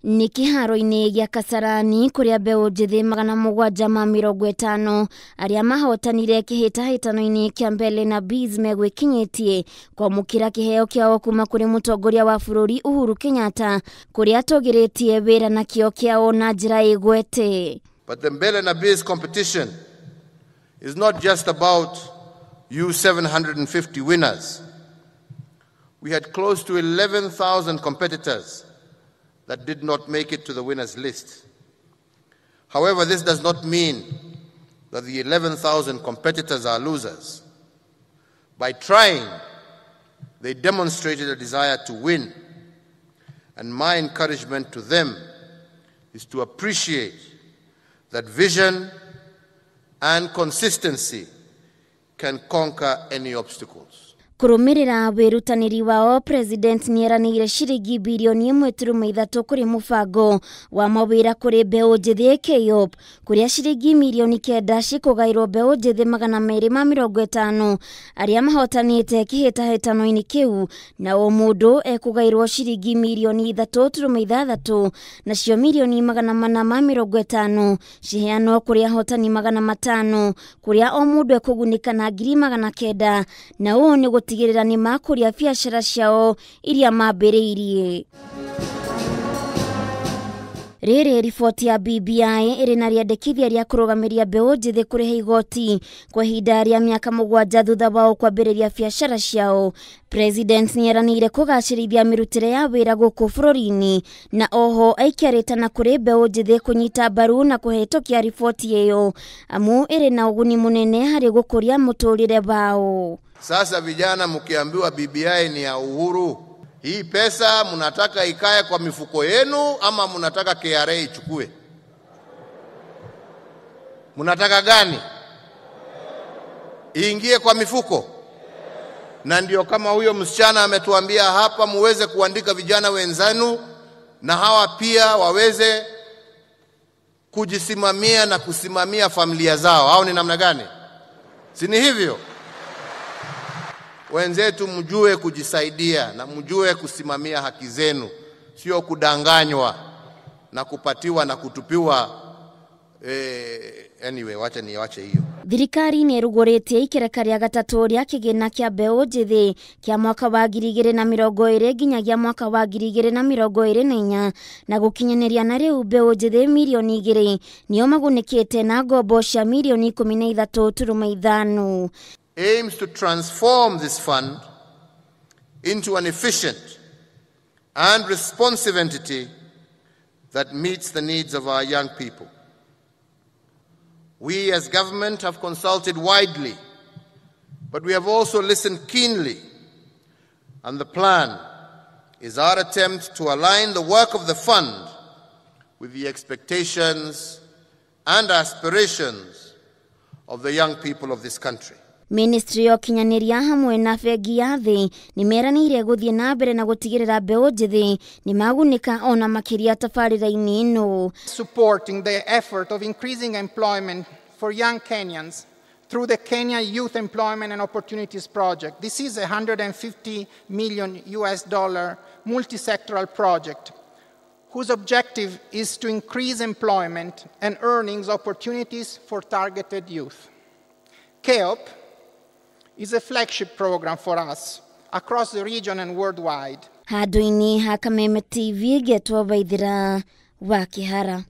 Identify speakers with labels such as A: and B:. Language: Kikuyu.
A: Nĩ kĩharo-inĩ gĩa Kasarani kũrĩa mbeũ njĩthĩ 750 arĩa mahotanire kĩhĩtahĩtano-inĩ kĩa Mbele na Bees megwĩkinyĩtie kwamũkĩra kĩheo kĩao kuma kũrĩ mũtongoria wa bũrũri Uhuru Kenyatta kũrĩa atũgĩrĩtie wĩra na kĩo kĩao na njĩra ĩgwete.
B: But the Mbele na Bees competition is not just about you 750 winners. We had close to 11,000 competitors that did not make it to the winners list. However, this does not mean that the 11,000 competitors are losers. By trying, they demonstrated a desire to win. And my encouragement to them is to appreciate that vision and consistency can conquer any obstacles.
A: Kũrũmĩrĩra wĩrutanĩri wao, President nĩeranĩire ciringi birioni 1.3 kũrĩ mũbango wa mawĩra kũrĩ mbeũ njĩthĩ KEYOP, kũrĩa ciringi mirioni 9 cikũgaĩrwo mbeũ njĩthĩ 250 arĩa mahotanĩte kĩhĩtahĩtano-inĩ kĩu, na o mũndũ ekũgaĩrwo ciringi mirioni 3.6 nacio mirioni 450 ciheanwo kũrĩ ahotani 500 kũrĩa o mũndũ ekũgunĩka na ngiri 900, na ũũ nĩ gũtigĩrĩra nĩ makũria biacara ciao iria mambĩrĩirie. Rĩrĩ riboti ya BBI ĩrĩ na rĩandĩkithia rĩa kũrũgamĩria mbeũ njĩthĩ kũrĩha igoti kwa ihinda rĩa mĩaka 7 thutha wao kwambĩrĩria biacara ciao. President nĩeranĩire kũgacĩrithia mĩrutĩre ya wĩra gũkũ bũrũri-inĩ, na oho aikia rĩtana kũrĩ mbeũ njĩthĩ kũnyita mbaru na kũhetũkia riboti ĩyo, amu ĩrĩ na ũguni mũnene harĩ gũkũria mũtũrĩre wao.
B: Sasa vijana, mkiambiwa BBI ni ya Uhuru, hii pesa mnataka ikae kwa mifuko yenu ama mnataka KRA ichukue? Mnataka gani? Iingie kwa mifuko? Na ndio kama huyo msichana ametuambia hapa, muweze kuandika vijana wenzanu na hawa pia waweze kujisimamia na kusimamia familia zao. Au ni namna gani? Si ni hivyo? Wenzetu, mjue kujisaidia na mjue kusimamia haki zenu, sio kudanganywa na kupatiwa na kutupiwa. Anyway, wacha niache hiyo.
A: Thirikari nĩ ĩrugũrĩtie ikereka rĩa gatatũ rĩa kĩgĩna kĩa mbeũ njĩthĩ kĩa mwaka wa 2020 nginyagia mwaka wa 2024, na gũkinyanĩria na rĩu mbeũ njĩthĩ mirioni 2 nĩo magunĩkĩte na ngombo cia mirioni 13.5.
B: Aims to transform this fund into an efficient and responsive entity that meets the needs of our young people. We as government have consulted widely, but we have also listened keenly, and the plan is our attempt to align the work of the fund with the expectations and aspirations of the young people of this country.
A: Ministry ya ũkinyanĩria hamwe na bengi ya thĩ nĩ meranĩire gũthiĩ na mbere na gũtigĩrĩra mbeũ njĩthĩ nĩ magunĩka ona makĩria tabarĩra-inĩ ĩno.
C: Supporting the effort of increasing employment for young Kenyans through the Kenya Youth Employment and Opportunities Project. This is a $150 million US multi-sectoral project whose objective is to increase employment and earnings opportunities for targeted youth. KEOP is a flagship program for us across the region and worldwide.
A: Handũ-inĩ ha Kameme TV, ngetwo Waithira wa Kĩhara.